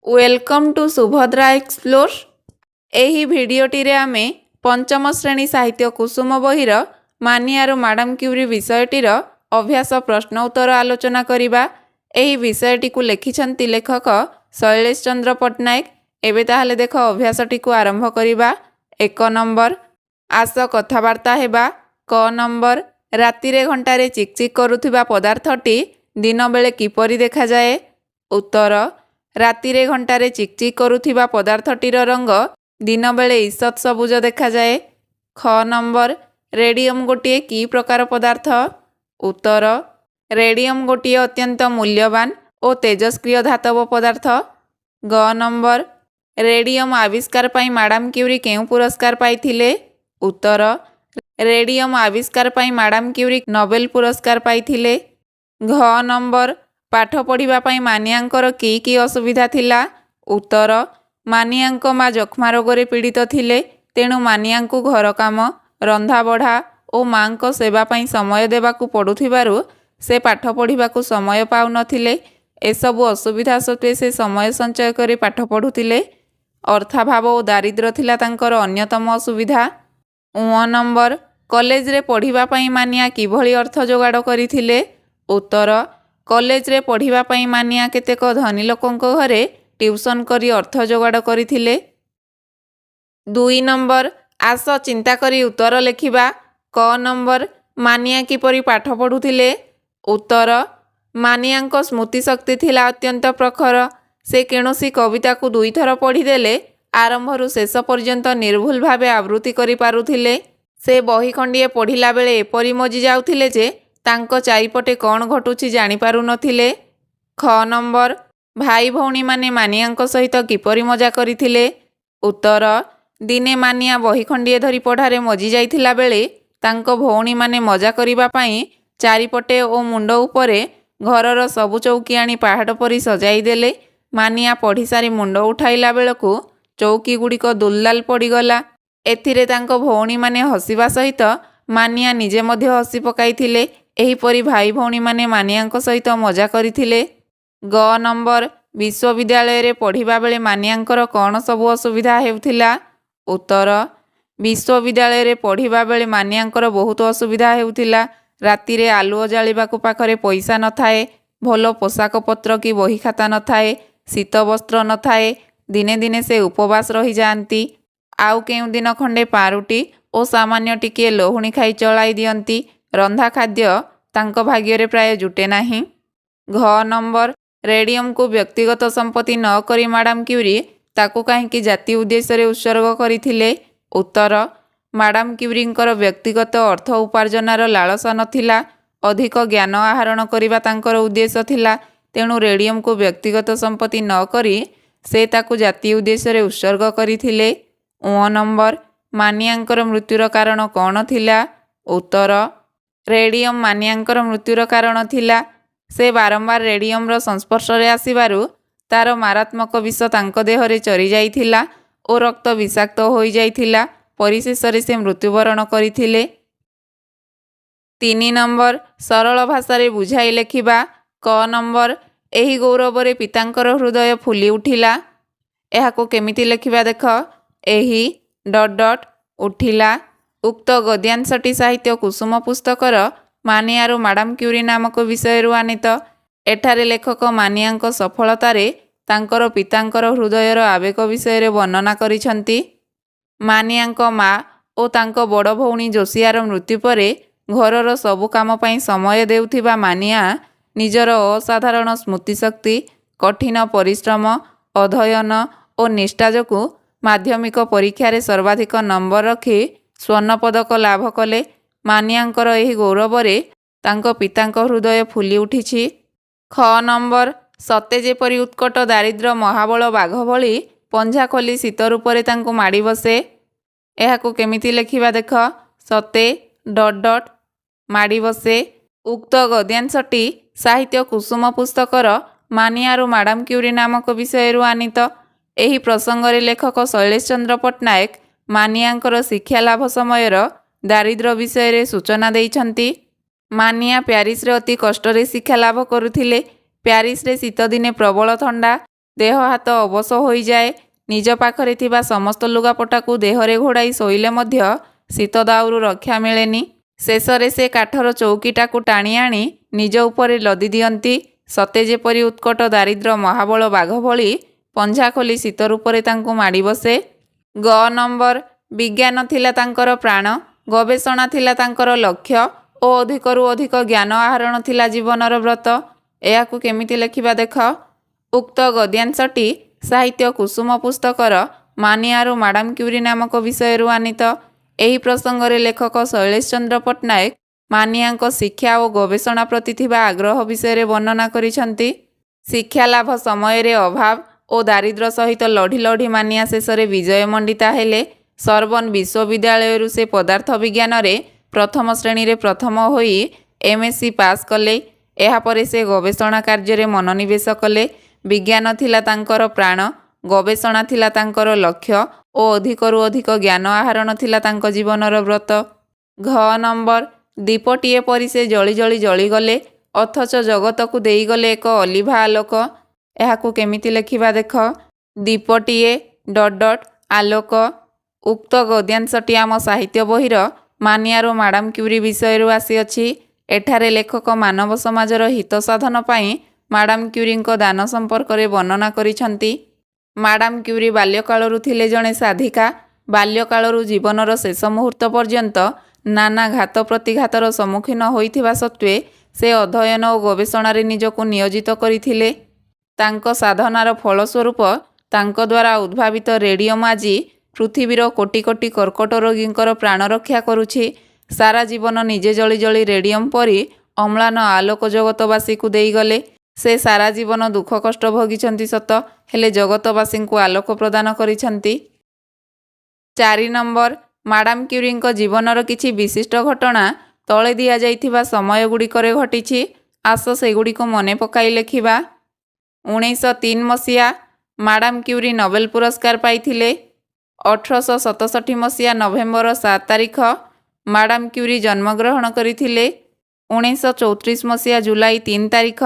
Welcome to Subhadra Explore. ଏହି ଭିଡ଼ିଓଟିରେ ଆମେ ପଞ୍ଚମ ଶ୍ରେଣୀ ସାହିତ୍ୟ କୁସୁମ ବହିର ମାନିଆରୁ ମାଡ଼ାମ୍ କ୍ୟୁରି ବିଷୟଟିର ଅଭ୍ୟାସ ପ୍ରଶ୍ନ ଉତ୍ତର ଆଲୋଚନା କରିବା। ଏହି ବିଷୟଟିକୁ ଲେଖିଛନ୍ତି ଲେଖକ ଶୈଳେଶ ଚନ୍ଦ୍ର ପଟ୍ଟନାୟକ। ଏବେ ତାହେଲେ ଦେଖ, ଅଭ୍ୟାସଟିକୁ ଆରମ୍ଭ କରିବା। ଏକ ନମ୍ବର, ଆସ କଥାବାର୍ତ୍ତା ହେବା। କ ନମ୍ବର, ରାତିରେ ଘଣ୍ଟାରେ ଚିକ୍ ଚିକ୍ କରୁଥିବା ପଦାର୍ଥଟି ଦିନବେଳେ କିପରି ଦେଖାଯାଏ? ଉତ୍ତର, ରାତିରେ ଘଣ୍ଟାରେ ଚିକ୍ ଚିକ୍ କରୁଥିବା ପଦାର୍ଥଟିର ରଙ୍ଗ ଦିନବେଳେ ଈଷତ୍ ସବୁଜ ଦେଖାଯାଏ। ଖ ନମ୍ବର, ରେଡ଼ିୟମ୍ ଗୋଟିଏ କି ପ୍ରକାର ପଦାର୍ଥ? ଉତ୍ତର, ରେଡ଼ିୟମ୍ ଗୋଟିଏ ଅତ୍ୟନ୍ତ ମୂଲ୍ୟବାନ ଓ ତେଜସ୍କ୍ରିୟ ଧାତବ ପଦାର୍ଥ। ଗ ନମ୍ବର, ରେଡ଼ିୟମ୍ ଆବିଷ୍କାର ପାଇଁ ମାଡ଼ାମ୍ କ୍ୟୁରି କେଉଁ ପୁରସ୍କାର ପାଇଥିଲେ? ଉତ୍ତର, ରେଡ଼ିୟମ୍ ଆବିଷ୍କାର ପାଇଁ ମାଡ଼ାମ୍ କ୍ୟୁରି ନୋବେଲ ପୁରସ୍କାର ପାଇଥିଲେ। ଘ ନମ୍ବର, ପାଠ ପଢ଼ିବା ପାଇଁ ମାନିଆଙ୍କର କି କି ଅସୁବିଧା ଥିଲା? ଉତ୍ତର, ମାନିଆଙ୍କ ମା ଯକ୍ଷ୍ମା ରୋଗରେ ପୀଡ଼ିତ ଥିଲେ। ତେଣୁ ମାନିଆଙ୍କୁ ଘର କାମ, ରନ୍ଧାବଢ଼ା ଓ ମାଙ୍କ ସେବା ପାଇଁ ସମୟ ଦେବାକୁ ପଡ଼ୁଥିବାରୁ ସେ ପାଠ ପଢ଼ିବାକୁ ସମୟ ପାଉନଥିଲେ। ଏସବୁ ଅସୁବିଧା ସତ୍ତ୍ୱେ ସେ ସମୟ ସଞ୍ଚୟ କରି ପାଠ ପଢ଼ୁଥିଲେ। ଅର୍ଥାଭାବ ଓ ଦାରିଦ୍ର୍ୟ ଥିଲା ତାଙ୍କର ଅନ୍ୟତମ ଅସୁବିଧା। ଉଁ ନମ୍ବର, କଲେଜରେ ପଢ଼ିବା ପାଇଁ ମାନିଆ କିଭଳି ଅର୍ଥ ଯୋଗାଡ଼ କରିଥିଲେ? ଉତ୍ତର, କଲେଜରେ ପଢ଼ିବା ପାଇଁ ମାନିଆ କେତେକ ଧନୀ ଲୋକଙ୍କ ଘରେ ଟ୍ୟୁସନ୍ କରି ଅର୍ଥ ଯୋଗାଡ଼ କରିଥିଲେ। ଦୁଇ ନମ୍ବର, ଆସ ଚିନ୍ତା କରି ଉତ୍ତର ଲେଖିବା। କ ନମ୍ବର, ମାନିଆ କିପରି ପାଠ ପଢ଼ୁଥିଲେ? ଉତ୍ତର, ମାନିଆଙ୍କ ସ୍ମୃତିଶକ୍ତି ଥିଲା ଅତ୍ୟନ୍ତ ପ୍ରଖର। ସେ କୌଣସି କବିତାକୁ ଦୁଇଥର ପଢ଼ିଦେଲେ ଆରମ୍ଭରୁ ଶେଷ ପର୍ଯ୍ୟନ୍ତ ନିର୍ଭୁଲ ଭାବେ ଆବୃତ୍ତି କରିପାରୁଥିଲେ। ସେ ବହି ଖଣ୍ଡିଏ ପଢ଼ିଲା ବେଳେ ଏପରି ମଜି ଯାଉଥିଲେ ଯେ ତାଙ୍କ ଚାରିପଟେ କ'ଣ ଘଟୁଛି ଜାଣିପାରୁନଥିଲେ। ଖ ନମ୍ବର, ଭାଇ ଭଉଣୀମାନେ ମାନିଆଙ୍କ ସହିତ କିପରି ମଜା କରିଥିଲେ? ଉତ୍ତର, ଦିନେ ମାନିଆ ବହି ଖଣ୍ଡିଏ ଧରି ପଢ଼ାରେ ମଜି ଯାଇଥିଲା ବେଳେ ତାଙ୍କ ଭଉଣୀମାନେ ମଜା କରିବା ପାଇଁ ଚାରିପଟେ ଓ ମୁଣ୍ଡ ଉପରେ ଘରର ସବୁ ଚୌକି ଆଣି ପାହାଡ଼ ପରି ସଜାଇ ଦେଲେ। ମାନିଆ ପଢ଼ିସାରି ମୁଣ୍ଡ ଉଠାଇଲା ବେଳକୁ ଚୌକିଗୁଡ଼ିକ ଦୁଲଦାଲ ପଡ଼ିଗଲା। ଏଥିରେ ତାଙ୍କ ଭଉଣୀମାନେ ହସିବା ସହିତ ମାନିଆ ନିଜେ ମଧ୍ୟ ହସି ପକାଇଥିଲେ। ଏହିପରି ଭାଇ ଭଉଣୀମାନେ ମାନିଆଙ୍କ ସହିତ ମଜା କରିଥିଲେ। ଗ ନମ୍ବର, ବିଶ୍ୱବିଦ୍ୟାଳୟରେ ପଢ଼ିବା ବେଳେ ମାନିଆଙ୍କର କ'ଣ ସବୁ ଅସୁବିଧା ହେଉଥିଲା? ଉତ୍ତର, ବିଶ୍ୱବିଦ୍ୟାଳୟରେ ପଢ଼ିବା ବେଳେ ମାନିଆଙ୍କର ବହୁତ ଅସୁବିଧା ହେଉଥିଲା। ରାତିରେ ଆଲୁଅ ଜାଳିବାକୁ ପାଖରେ ପଇସା ନଥାଏ, ଭଲ ପୋଷାକପତ୍ର କି ବହି ଖାତା ନଥାଏ, ଶୀତବସ୍ତ୍ର ନଥାଏ। ଦିନେ ଦିନେ ସେ ଉପବାସ ରହିଯାଆନ୍ତି। ଆଉ କେଉଁ ଦିନ ଖଣ୍ଡେ ପାଉଁରୁଟି ଓ ସାମାନ୍ୟ ଟିକିଏ ଲହୁଣୀ ଖାଇ ଚଳାଇ ଦିଅନ୍ତି। ରନ୍ଧା ଖାଦ୍ୟ ତାଙ୍କ ଭାଗ୍ୟରେ ପ୍ରାୟ ଜୁଟେ ନାହିଁ। ଘ ନମ୍ବର, ରେଡ଼ିୟମକୁ ବ୍ୟକ୍ତିଗତ ସମ୍ପତ୍ତି ନ କରି ମାଡ଼ାମ୍ କ୍ୟୁରି ତାକୁ କାହିଁକି ଜାତି ଉଦ୍ଦେଶ୍ୟରେ ଉତ୍ସର୍ଗ କରିଥିଲେ? ଉତ୍ତର, ମାଡ଼ାମ୍ କ୍ୟୁରିଙ୍କର ବ୍ୟକ୍ତିଗତ ଅର୍ଥ ଉପାର୍ଜନର ଲାଳସା ନଥିଲା। ଅଧିକ ଜ୍ଞାନ ଆହରଣ କରିବା ତାଙ୍କର ଉଦ୍ଦେଶ୍ୟ ଥିଲା। ତେଣୁ ରେଡ଼ିୟମକୁ ବ୍ୟକ୍ତିଗତ ସମ୍ପତ୍ତି ନ କରି ସେ ତାକୁ ଜାତି ଉଦ୍ଦେଶ୍ୟରେ ଉତ୍ସର୍ଗ କରିଥିଲେ। ଉଁ ନମ୍ବର, ମାନିଆଙ୍କର ମୃତ୍ୟୁର କାରଣ କ'ଣ ଥିଲା? ଉତ୍ତର, ରେଡ଼ିୟମ ମାନିଆଙ୍କର ମୃତ୍ୟୁର କାରଣ ଥିଲା। ସେ ବାରମ୍ବାର ରେଡ଼ିୟମର ସଂସ୍ପର୍ଶରେ ଆସିବାରୁ ତାର ମାରାତ୍ମକ ବିଷ ତାଙ୍କ ଦେହରେ ଚରିଯାଇଥିଲା ଓ ରକ୍ତ ବିଷାକ୍ତ ହୋଇଯାଇଥିଲା। ପରିଶେଷରେ ସେ ମୃତ୍ୟୁବରଣ କରିଥିଲେ। ତିନି ନମ୍ବର, ସରଳ ଭାଷାରେ ବୁଝାଇ ଲେଖିବା। କ ନମ୍ବର, ଏହି ଗୌରବରେ ପିତାଙ୍କର ହୃଦୟ ଫୁଲି ଉଠିଲା। ଏହାକୁ କେମିତି ଲେଖିବା ଦେଖ। ଏହି ଡଟ୍ ଡଟ୍ ଉଠିଲା। ଉକ୍ତ ଗଦ୍ୟାଂଶଟି ସାହିତ୍ୟ କୁସୁମ ପୁସ୍ତକର ମାନିଆରୁ ମାଡ଼ାମ୍ କ୍ୟୁରି ନାମକ ବିଷୟରୁ ଆନୀତ। ଏଠାରେ ଲେଖକ ମାନିଆଙ୍କ ସଫଳତାରେ ତାଙ୍କର ପିତାଙ୍କର ହୃଦୟର ଆବେଗ ବିଷୟରେ ବର୍ଣ୍ଣନା କରିଛନ୍ତି। ମାନିଆଙ୍କ ମା ଓ ତାଙ୍କ ବଡ଼ ଭଉଣୀ ଜୋସିଆର ମୃତ୍ୟୁ ପରେ ଘରର ସବୁ କାମ ପାଇଁ ସମୟ ଦେଉଥିବା ମାନିଆ ନିଜର ଅସାଧାରଣ ସ୍ମୃତିଶକ୍ତି, କଠିନ ପରିଶ୍ରମ, ଅଧ୍ୟୟନ ଓ ନିଷ୍ଠା ଯୋଗୁଁ ମାଧ୍ୟମିକ ପରୀକ୍ଷାରେ ସର୍ବାଧିକ ନମ୍ବର ରଖି ସ୍ୱର୍ଣ୍ଣପଦକ ଲାଭ କଲେ। ମାନିଆଙ୍କର ଏହି ଗୌରବରେ ତାଙ୍କ ପିତାଙ୍କ ହୃଦୟ ଫୁଲି ଉଠିଛି। ଖ ନମ୍ବର, ସତେ ଯେପରି ଉତ୍କଟ ଦାରିଦ୍ର୍ୟ ମହାବଳ ବାଘ ଭଳି ପଞ୍ଝା ଖୋଲି ଶୀତ ରୂପରେ ତାଙ୍କୁ ମାଡ଼ି ବସେ। ଏହାକୁ କେମିତି ଲେଖିବା ଦେଖ। ସତେ ଡଟ୍ ଡଟ୍ ମାଡ଼ି ବସେ। ଉକ୍ତ ଗଦ୍ୟାଂଶଟି ସାହିତ୍ୟ କୁସୁମ ପୁସ୍ତକର ମାନିଆରୁ ମାଡ଼ାମ୍ କ୍ୟୁରି ନାମକ ବିଷୟରୁ ଆନୀତ। ଏହି ପ୍ରସଙ୍ଗରେ ଲେଖକ ଶୈଳେଶ ଚନ୍ଦ୍ର ପଟ୍ଟନାୟକ ମାନିଆଙ୍କର ଶିକ୍ଷାଲାଭ ସମୟର ଦାରିଦ୍ର୍ୟ ବିଷୟରେ ସୂଚନା ଦେଇଛନ୍ତି। ମାନିଆ ପ୍ୟାରିସରେ ଅତି କଷ୍ଟରେ ଶିକ୍ଷା ଲାଭ କରୁଥିଲେ। ପ୍ୟାରିସରେ ଶୀତଦିନେ ପ୍ରବଳ ଥଣ୍ଡା। ଦେହ ହାତ ଅବଶ ହୋଇଯାଏ। ନିଜ ପାଖରେ ଥିବା ସମସ୍ତ ଲୁଗାପଟାକୁ ଦେହରେ ଘୋଡ଼ାଇ ଶୋଇଲେ ମଧ୍ୟ ଶୀତ ଦାଉରୁ ରକ୍ଷା ମିଳେନି। ଶେଷରେ ସେ କାଠର ଚଉକିଟାକୁ ଟାଣି ଆଣି ନିଜ ଉପରେ ଲଦି ଦିଅନ୍ତି। ସତେ ଯେପରି ଉତ୍କଟ ଦାରିଦ୍ର୍ୟ ମହାବଳ ବାଘ ଭଳି ପଞ୍ଝା ଖୋଲି ଶୀତ ରୂପରେ ତାଙ୍କୁ ମାଡ଼ିବସେ। ଗ ନମ୍ବର, ବିଜ୍ଞାନ ଥିଲା ତାଙ୍କର ପ୍ରାଣ, ଗବେଷଣା ଥିଲା ତାଙ୍କର ଲକ୍ଷ୍ୟ ଓ ଅଧିକରୁ ଅଧିକ ଜ୍ଞାନ ଆହରଣ ଥିଲା ଜୀବନର ବ୍ରତ। ଏହାକୁ କେମିତି ଲେଖିବା ଦେଖ। ଉକ୍ତ ଗଦ୍ୟାଂଶଟି ସାହିତ୍ୟ କୁସୁମ ପୁସ୍ତକର ମାନିଆରୁ ମାଡାମ୍ କ୍ୟୁରୀ ନାମକ ବିଷୟରୁ ଆନୀତ। ଏହି ପ୍ରସଙ୍ଗରେ ଲେଖକ ଶୈଳେଶ ଚନ୍ଦ୍ର ପଟ୍ଟନାୟକ ମାନିଆଙ୍କ ଶିକ୍ଷା ଓ ଗବେଷଣା ପ୍ରତି ଥିବା ଆଗ୍ରହ ବିଷୟରେ ବର୍ଣ୍ଣନା କରିଛନ୍ତି। ଶିକ୍ଷାଲାଭ ସମୟରେ ଅଭାବ ଓ ଦାରିଦ୍ର୍ୟ ସହିତ ଲଢ଼ି ଲଢ଼ି ମାନିଆ ଶେଷରେ ବିଜୟମଣ୍ଡିତା ହେଲେ। ସର୍ବନ ବିଶ୍ୱବିଦ୍ୟାଳୟରୁ ସେ ପଦାର୍ଥ ବିଜ୍ଞାନରେ ପ୍ରଥମ ଶ୍ରେଣୀରେ ପ୍ରଥମ ହୋଇ ଏମ୍. ଏସ୍. ସି. ପାସ୍ କଲେ। ଏହାପରେ ସେ ଗବେଷଣା କାର୍ଯ୍ୟରେ ମନୋନିବେଶ କଲେ। ବିଜ୍ଞାନ ଥିଲା ତାଙ୍କର ପ୍ରାଣ, ଗବେଷଣା ଥିଲା ତାଙ୍କର ଲକ୍ଷ୍ୟ ଓ ଅଧିକରୁ ଅଧିକ ଜ୍ଞାନ ଆହରଣ ଥିଲା ତାଙ୍କ ଜୀବନର ବ୍ରତ। ଘ ନମ୍ବର, ଦୀପଟିଏ ପରି ସେ ଜଳି ଜଳି ଜଳିଗଲେ, ଅଥଚ ଜଗତକୁ ଦେଇଗଲେ ଏକ ଅଲିଭା ଆଲୋକ। ଏହାକୁ କେମିତି ଲେଖିବା ଦେଖ। ଦୀପଟିଏ ଡଟ୍ ଡଟ୍ ଆଲୋକ। ଉକ୍ତ ଗଦ୍ୟାଂଶଟି ଆମ ସାହିତ୍ୟ ବହିର ମାନିଆରୁ ମାଡାମ୍ କ୍ୟୁରୀ ବିଷୟରୁ ଆସିଅଛି। ଏଠାରେ ଲେଖକ ମାନବ ସମାଜର ହିତ ସାଧନ ପାଇଁ ମାଡାମ୍ କ୍ୟୁରୀଙ୍କ ଦାନ ସମ୍ପର୍କରେ ବର୍ଣ୍ଣନା କରିଛନ୍ତି। ମାଡାମ୍ କ୍ୟୁରୀ ବାଲ୍ୟକାଳରୁ ଥିଲେ ଜଣେ ସାଧିକା। ବାଲ୍ୟକାଳରୁ ଜୀବନର ଶେଷ ମୁହୂର୍ତ୍ତ ପର୍ଯ୍ୟନ୍ତ ନାନା ଘାତ ପ୍ରତିଘାତର ସମ୍ମୁଖୀନ ହୋଇଥିବା ସତ୍ତ୍ୱେ ସେ ଅଧ୍ୟୟନ ଓ ଗବେଷଣାରେ ନିଜକୁ ନିୟୋଜିତ କରିଥିଲେ। ତାଙ୍କ ସାଧନାର ଫଳସ୍ୱରୂପ ତାଙ୍କ ଦ୍ୱାରା ଉଦ୍ଭାବିତ ରେଡିୟମ୍ ଆଜି ପୃଥିବୀର କୋଟି କୋଟି କର୍କଟ ରୋଗୀଙ୍କର ପ୍ରାଣ ରକ୍ଷା କରୁଛି। ସାରା ଜୀବନ ନିଜେ ଜଳି ଜଳି ରେଡିୟମ୍ ପରି ଅମ୍ଳାନ ଆଲୋକ ଜଗତବାସୀଙ୍କୁ ଦେଇଗଲେ। ସେ ସାରା ଜୀବନ ଦୁଃଖ କଷ୍ଟ ଭୋଗିଛନ୍ତି ସତ, ହେଲେ ଜଗତବାସୀଙ୍କୁ ଆଲୋକ ପ୍ରଦାନ କରିଛନ୍ତି। ଚାରି ନମ୍ବର, ମାଡାମ୍ କ୍ୟୁରୀଙ୍କ ଜୀବନର କିଛି ବିଶିଷ୍ଟ ଘଟଣା ତଳେ ଦିଆଯାଇଥିବା ସମୟଗୁଡ଼ିକରେ ଘଟିଛି। ଆସ ସେଗୁଡ଼ିକୁ ମନେ ପକାଇ ଲେଖିବା। 1903 ମସିହା, ମାଡାମ୍ କ୍ୟୁରୀ ନୋବେଲ ପୁରସ୍କାର ପାଇଥିଲେ। 1867 ମସିହା ନଭେମ୍ବର 7 ତାରିଖ, ମାଡାମ୍ କ୍ୟୁରୀ ଜନ୍ମଗ୍ରହଣ କରିଥିଲେ। 1934 ମସିହା ଜୁଲାଇ 3 ତାରିଖ,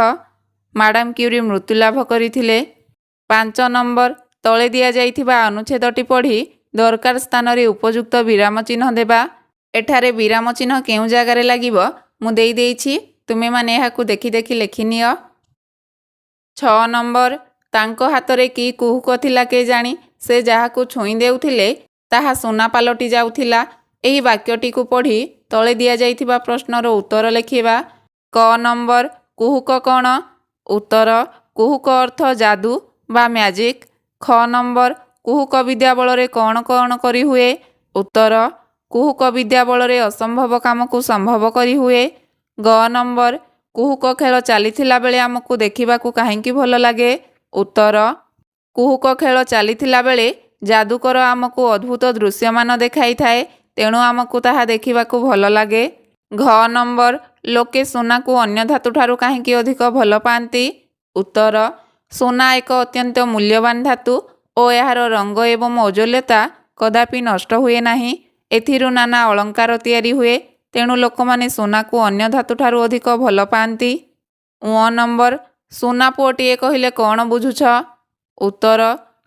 ମାଡାମ୍ କ୍ୟୁରୀ ମୃତ୍ୟୁଲାଭ କରିଥିଲେ। ପାଞ୍ଚ ନମ୍ବର, ତଳେ ଦିଆଯାଇଥିବା ଅନୁଚ୍ଛେଦଟି ପଢ଼ି ଦରକାର ସ୍ଥାନରେ ଉପଯୁକ୍ତ ବିରାମ ଚିହ୍ନ ଦେବା। ଏଠାରେ ବିରାମ ଚିହ୍ନ କେଉଁ ଜାଗାରେ ଲାଗିବ ମୁଁ ଦେଇଦେଇଛି, ତୁମେମାନେ ଏହାକୁ ଦେଖି ଦେଖି ଲେଖିନିଅ। ଛଅ ନମ୍ବର, ତାଙ୍କ ହାତରେ କି କୁହୁକ ଥିଲା କେଜାଣି, ସେ ଯାହାକୁ ଛୁଇଁ ଦେଉଥିଲେ ତାହା ସୁନା ପାଲଟି ଯାଉଥିଲା। ଏହି ବାକ୍ୟଟିକୁ ପଢ଼ି ତଳେ ଦିଆଯାଇଥିବା ପ୍ରଶ୍ନର ଉତ୍ତର ଲେଖିବା। କ ନମ୍ବର, କୁହୁକ କ'ଣ? ଉତ୍ତର, କୁହୁକ ଅର୍ଥ ଯାଦୁ ବା ମ୍ୟାଜିକ୍। ଖ ନମ୍ବର, କୁହୁକ ବିଦ୍ୟା ବଳରେ କ'ଣ କ'ଣ କରିହୁଏ? ଉତ୍ତର, କୁହୁକ ବିଦ୍ୟା ବଳରେ ଅସମ୍ଭବ କାମକୁ ସମ୍ଭବ କରିହୁଏ। ଗ ନମ୍ବର, କୁହୁକ ଖେଳ ଚାଲିଥିଲା ବେଳେ ଆମକୁ ଦେଖିବାକୁ କାହିଁକି ଭଲ ଲାଗେ? ଉତ୍ତର, କୁହୁକ ଖେଳ ଚାଲିଥିଲା ବେଳେ ଯାଦୁକର ଆମକୁ ଅଦ୍ଭୁତ ଦୃଶ୍ୟମାନ ଦେଖାଇଥାଏ, ତେଣୁ ଆମକୁ ତାହା ଦେଖିବାକୁ ଭଲ ଲାଗେ। ଘ ନମ୍ବର, ଲୋକେ ସୁନାକୁ ଅନ୍ୟ ଧାତୁଠାରୁ କାହିଁକି ଅଧିକ ଭଲ ପାଆନ୍ତି? ଉତ୍ତର, ସୁନା ଏକ ଅତ୍ୟନ୍ତ ମୂଲ୍ୟବାନ ଧାତୁ ଓ ଏହାର ରଙ୍ଗ ଏବଂ ଔଜ୍ଜ୍ୱଲ୍ୟତା କଦାପି ନଷ୍ଟ ହୁଏ ନାହିଁ। ଏଥିରୁ ନାନା ଅଳଙ୍କାର ତିଆରି ହୁଏ, ତେଣୁ ଲୋକମାନେ ସୁନାକୁ ଅନ୍ୟ ଧାତୁଠାରୁ ଅଧିକ ଭଲ ପାଆନ୍ତି। ଉଁ ନମ୍ବର, ସୁନା ପୁଅଟିଏ କହିଲେ କ'ଣ ବୁଝୁଛ? ଉତ୍ତର,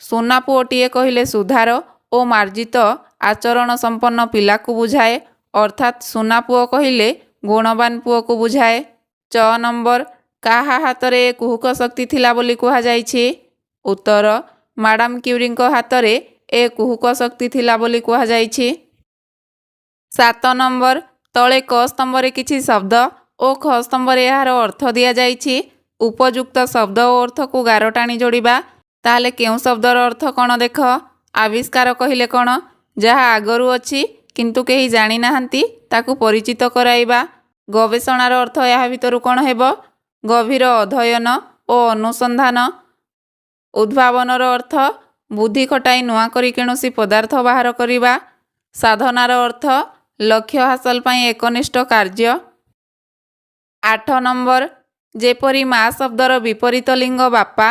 ସୁନା ପୁଅଟିଏ କହିଲେ ସୁଧାର ଓ ମାର୍ଜିତ ଆଚରଣ ସମ୍ପନ୍ନ ପିଲାକୁ ବୁଝାଏ, ଅର୍ଥାତ୍ ସୁନା ପୁଅ କହିଲେ ଗୁଣବାନ ପୁଅକୁ ବୁଝାଏ। ଚ ନମ୍ବର, କାହା ହାତରେ ଏ କୁହୁକ ଶକ୍ତି ଥିଲା ବୋଲି କୁହାଯାଇଛି? ଉତ୍ତର, ମାଡାମ୍ କ୍ୟୁରୀଙ୍କ ହାତରେ ଏ କୁହୁକ ଶକ୍ତି ଥିଲା ବୋଲି କୁହାଯାଇଛି। ସାତ ନମ୍ବର, ତଳେ କ ସ୍ତମ୍ଭରେ କିଛି ଶବ୍ଦ ଓ ଖ ସ୍ତମ୍ଭରେ ଏହାର ଅର୍ଥ ଦିଆଯାଇଛି। ଉପଯୁକ୍ତ ଶବ୍ଦ ଓ ଅର୍ଥକୁ ଗାର ଟାଣି ଯୋଡ଼ିବା। ତାହେଲେ କେଉଁ ଶବ୍ଦର ଅର୍ଥ କ'ଣ ଦେଖ। ଆବିଷ୍କାର କହିଲେ କ'ଣ? ଯାହା ଆଗରୁ ଅଛି କିନ୍ତୁ କେହି ଜାଣିନାହାନ୍ତି ତାକୁ ପରିଚିତ କରାଇବା। ଗବେଷଣାର ଅର୍ଥ ଏହା ଭିତରୁ କ'ଣ ହେବ? ଗଭୀର ଅଧ୍ୟୟନ ଓ ଅନୁସନ୍ଧାନ। ଉଦ୍ଭାବନର ଅର୍ଥ ବୁଦ୍ଧି ଖଟାଇ ନୂଆ କରି କୌଣସି ପଦାର୍ଥ ବାହାର କରିବା। ସାଧନାର ଅର୍ଥ ଲକ୍ଷ୍ୟ ହାସଲ ପାଇଁ ଏକନିଷ୍ଠ କାର୍ଯ୍ୟ। ଆଠ ନମ୍ବର, ଯେପରି ମା ଶବ୍ଦର ବିପରୀତ ଲିଙ୍ଗ ବାପା,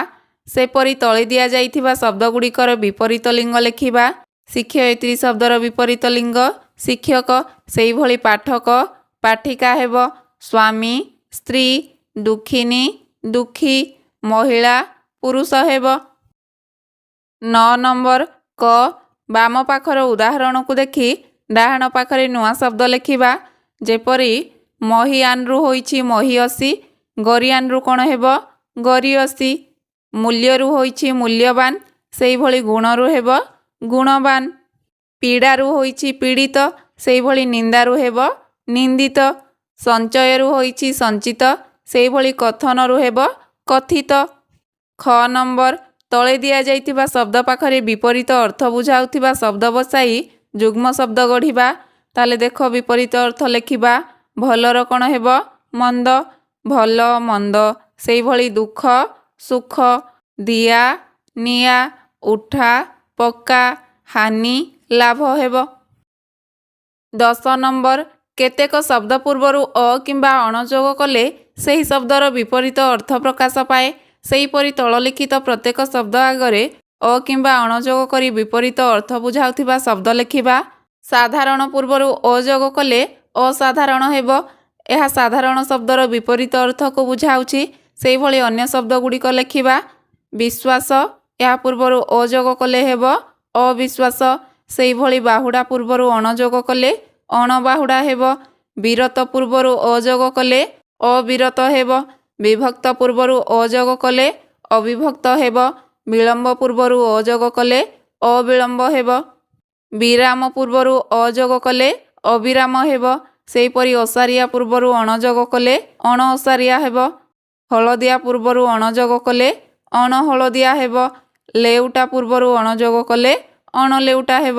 ସେପରି ତଳେ ଦିଆଯାଇଥିବା ଶବ୍ଦଗୁଡ଼ିକର ବିପରୀତ ଲିଙ୍ଗ ଲେଖିବା। ଶିକ୍ଷୟିତ୍ରୀ ଶବ୍ଦର ବିପରୀତ ଲିଙ୍ଗ ଶିକ୍ଷକ, ସେହିଭଳି ପାଠକ ପାଠିକା ହେବ। ସ୍ୱାମୀ ସ୍ତ୍ରୀ, ଦୁଃଖିନୀ ଦୁଃଖୀ, ମହିଳା ପୁରୁଷ ହେବ। 9 ନମ୍ବର କ, ବାମ ପାଖର ଉଦାହରଣକୁ ଦେଖି ଡାହାଣ ପାଖରେ ନୂଆ ଶବ୍ଦ ଲେଖିବା। ଯେପରି ମହିଆନରୁ ହୋଇଛି ମହିୟସୀ, ଗରିଆନରୁ କ'ଣ ହେବ? ଗରିୟସୀ। ମୂଲ୍ୟରୁ ହୋଇଛି ମୂଲ୍ୟବାନ, ସେଇଭଳି ଗୁଣରୁ ହେବ ଗୁଣବାନ। ପୀଡ଼ାରୁ ହୋଇଛି ପୀଡ଼ିତ, ସେଇଭଳି ନିନ୍ଦାରୁ ହେବ ନିନ୍ଦିତ। ସଞ୍ଚୟରୁ ହୋଇଛି ସଞ୍ଚିତ, ସେଇଭଳି କଥନରୁ ହେବ କଥିତ। ଖ ନମ୍ବର, ତଳେ ଦିଆଯାଇଥିବା ଶବ୍ଦ ପାଖରେ ବିପରୀତ ଅର୍ଥ ବୁଝାଉଥିବା ଶବ୍ଦ ବସାଇ ଯୁଗ୍ମ ଶବ୍ଦ ଗଢ଼ିବା। ତାହେଲେ ଦେଖ, ବିପରୀତ ଅର୍ଥ ଲେଖିବା। ଭଲର କ'ଣ ହେବ? ମନ୍ଦ। ଭଲ, ମନ୍ଦ। ସେଇଭଳି ଦୁଃଖ, ସୁଖ, ଦିଆ, ନିଆ, ଉଠା, ପକା, ହାନି, ଲାଭ ହେବ। 10 ନମ୍ବର, କେତେକ ଶବ୍ଦ ପୂର୍ବରୁ ଅ କିମ୍ବା ଅଣ ଯୋଗ କଲେ ସେହି ଶବ୍ଦର ବିପରୀତ ଅର୍ଥ ପ୍ରକାଶ ପାଏ। ସେହିପରି ତଳଲିଖିତ ପ୍ରତ୍ୟେକ ଶବ୍ଦ ଆଗରେ ଅ କିମ୍ବା ଅଣ ଯୋଗ କରି ବିପରୀତ ଅର୍ଥ ବୁଝାଉଥିବା ଶବ୍ଦ ଲେଖିବା। ସାଧାରଣ ପୂର୍ବରୁ ଅ ଯୋଗ କଲେ ଅସାଧାରଣ ହେବ। ଏହା ସାଧାରଣ ଶବ୍ଦର ବିପରୀତ ଅର୍ଥକୁ ବୁଝାଉଛି। ସେହିଭଳି ଅନ୍ୟ ଶବ୍ଦ ଗୁଡ଼ିକ ଲେଖିବା। ବିଶ୍ୱାସ, ଏହା ପୂର୍ବରୁ ଅ ଯୋଗ କଲେ ହେବ ଅବିଶ୍ୱାସ। ସେହିଭଳି ବାହୁଡ଼ା ପୂର୍ବରୁ ଅଣ ଯୋଗ କଲେ ଅଣବାହୁଡ଼ା ହେବ। ବିରତ ପୂର୍ବରୁ ଅ ଯୋଗ କଲେ ଅବିରତ ହେବ। ବିଭକ୍ତ ପୂର୍ବରୁ ଅ ଯୋଗ କଲେ ଅବିଭକ୍ତ ହେବ। ବିଳମ୍ବ ପୂର୍ବରୁ ଅ ଯୋଗ କଲେ ଅବିଳମ୍ବ ହେବ। ବିରାମ ପୂର୍ବରୁ ଅ ଯୋଗ କଲେ ଅବିରାମ ହେବ। ସେହିପରି ଓସାରିଆ ପୂର୍ବରୁ ଅଣ ଯୋଗ କଲେ ଅଣଓସାରିଆ ହେବ। ହଳଦିଆ ପୂର୍ବରୁ ଅଣ ଯୋଗ କଲେ ଅଣହଳଦିଆ ହେବ। ଲେଉଟା ପୂର୍ବରୁ ଅଣ ଯୋଗ କଲେ ଅଣଲେଉଟା ହେବ।